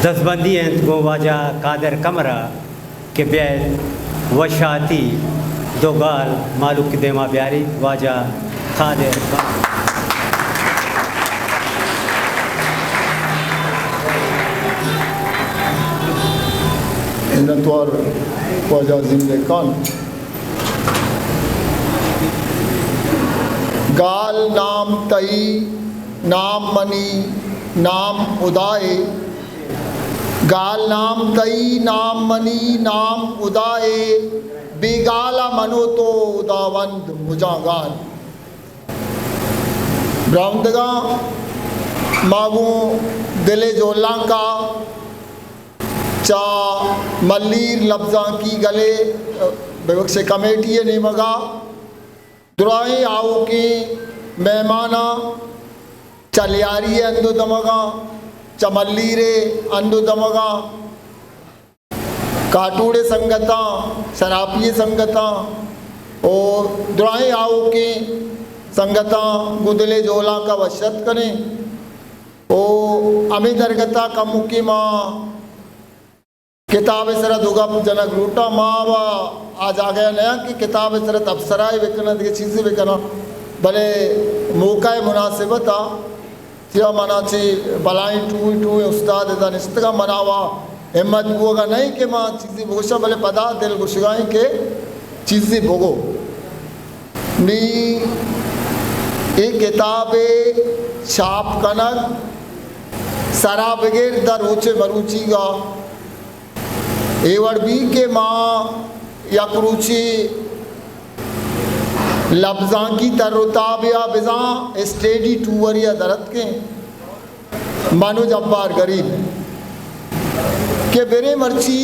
دزبندی انت گوں واجہ قادر قمر ءَ کہ بیایت وشاتی دو گال مہلوک ءِ دیما بیاریت۔ واجہ قادر قمر۔ منتوار واجہ عظیم لہکان۔ گال نام تئی، نام منی، نام ہدائے۔ گال نام تئی، نام منی، نام ہدائے۔ بے گالا من و تو ہداوند مجاں گال۔ براہندگاں، ما گوں دل ءِ جہلانکا چہ ملیر لبزانکی گل ءِ، ببخشے، کمیٹی ءِ نیمگا دراہیں آؤکیں مہماناں چہ لیاری ءِ ہند و دمگاں، چہ ملیر ءِ ہند و دمگاں، کاٹوڑ ءِ سنگتاں، سراپی ءِ سنگتاں و دراہیں آؤکیں سنگتاں گوں دل ءِ جہلانکا وش اتک کنیں۔ و ہمے درگتا کمکے ما کتاب ءِ سرا دو گپ جنگ لوٹاں۔ ما و آ جاگہ ءَ نیاں کہ کتاب ءِ سرا تبصرہ ءَ بکناں، دگہ چیزے بکناں، بلے موقع ءِ مناسبت ءَ چیا منا چہ بلائیں ٹوہیں ٹوہیں استاد ادا نشتگاں، منا وا ہمت بوگا نئیں کہ ما چیزے بگوشاں، بلے پدا دل گوشگا ایں کہ چیزے بگو۔ نی اے کتاب ءِ چھاپ کنگ سرا بگر در روچ مروچیگا اے وڑ بی کہ ما یک روچے لبزانکی تر و تابے ءَ بزاں اسٹیڈی ٹور ءَ در اتکیں، من و جبار غریب، کہ بریں مرچی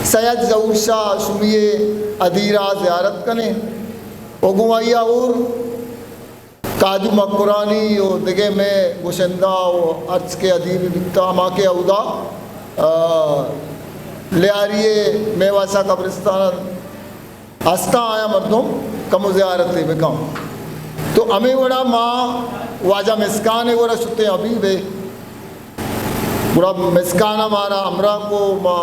سید ظہور شاہ شومی ءِ ادیرا زیارت کنیں و گوں آئی ءَ اور کاجو مکرانی و دگہ مئے گشندہ و ہرچ کہ ادیب بیتا، ہما کہ اودا، آ، لیاری ءِ میوہ شاہ قبرستان ءَ ہستاں، آیاں مردم کمو زیارتے بکن۔ تو ہمے وڑا ما واجہ مسکان ءِ گورا شتیں حبیب ءِ، گڑا مسکان ءَ مارا ہمراہ کو، ما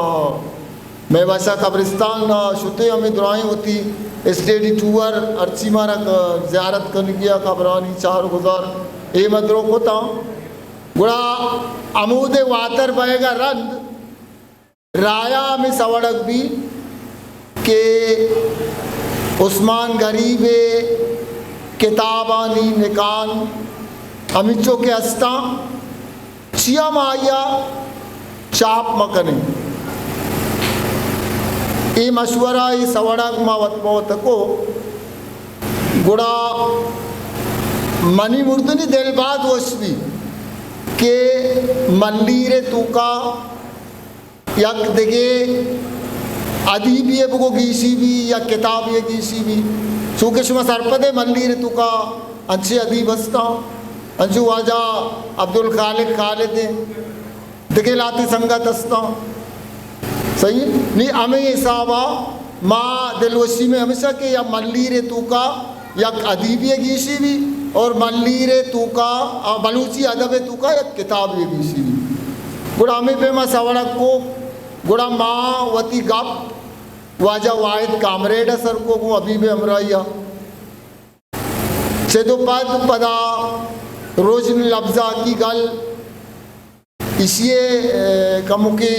مئے واسا قبرستان ءَ شتیں، ہمے دراہیں وتی اسٹیڈی ٹور، ہرچی مارا ک-، زیارت کنگی ءَ قبرانی چار گزار اے ما درو کتاں۔ گڑا ہمودے واتر بئیگ ءَ رند رایا ہمے سوڑگ بی کہ عثمان غریب ءِ کتابانی نکان ہمینچو کہ ہستاں، چیا ما آئی ءَ چاپ مہ کنیں؟ اے مشورہ، اے سوڑگ ما وت پہ وت کو۔ گڑا منی مردنی دل باز وش بی کہ ملیر ءِ توکا یک دگہ ادیبی ءَ بگو گیشی بی یا کتابی ءَ گیشی بی، چونکہ شما سرپد ئے ملیر ءِ توکا انچیں ادیب ہستاں، انچو واجہ عبدالخالق خالد ایں، دگہ لہتے سنگت ہستاں۔ صحیح؟ نی ہمے حساب ءَ ما دلوشی مئے ہمیش ایں کہ یا ملیر ءِ توکا یک ادیبی ءَ گیشی بی اور ملیر ءِ توکا، آ، بلوچی ادب ءِ توکا یک کتابے گیشی بی۔ گڑا ہمے پیما سوڑگ کو، گڑا ما وتی گپ واجہ واحد کامریڈ ءَ سر کو، گوں حبیب ءِ ہمراہی ءَ۔ چد و پد پدا روژن لبزانکی گل ایشی ءَ، اے، کموکے،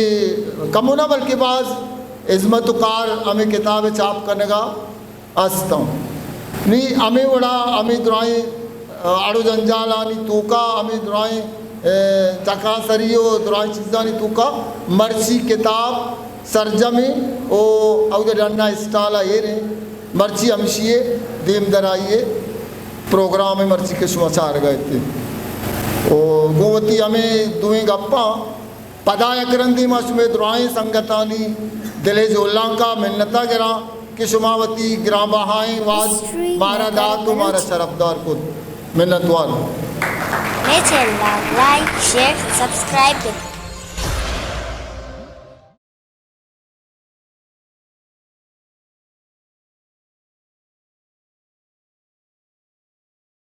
کمو نہ بلکہ باز ہزمت و کار ہمے کتاب ءِ چاپ کنگ ءَ ہستاں۔ نی ہمے وڑا ہمے دراہیں، اے، اڑ و جنجالانی توکا، ہمے دراہیں، اے، چکانسری و دراہیں چیزانی توکا مرچی کتاب سرجمیں و اود ءَ ڈنا اسٹال ءَ ایریں۔ مرچی ہمشی ءِ دیم درائی ءِ پروگرام ءَ مرچی کہ شما چارگ ءَ ات۔ و گوں وتی ہمے دوئیں گپاں پدا یک رندے ما شمئے دراہیں سنگتانی دل ءِ جہلانکا منت ءَ گراں کہ شما وتی گرانبہائیں وہد مارا دات و مارا شرفدار کت۔ منتوار۔ مئے چینل ءَ لائک، شیئر، سبسکرائب بکن۔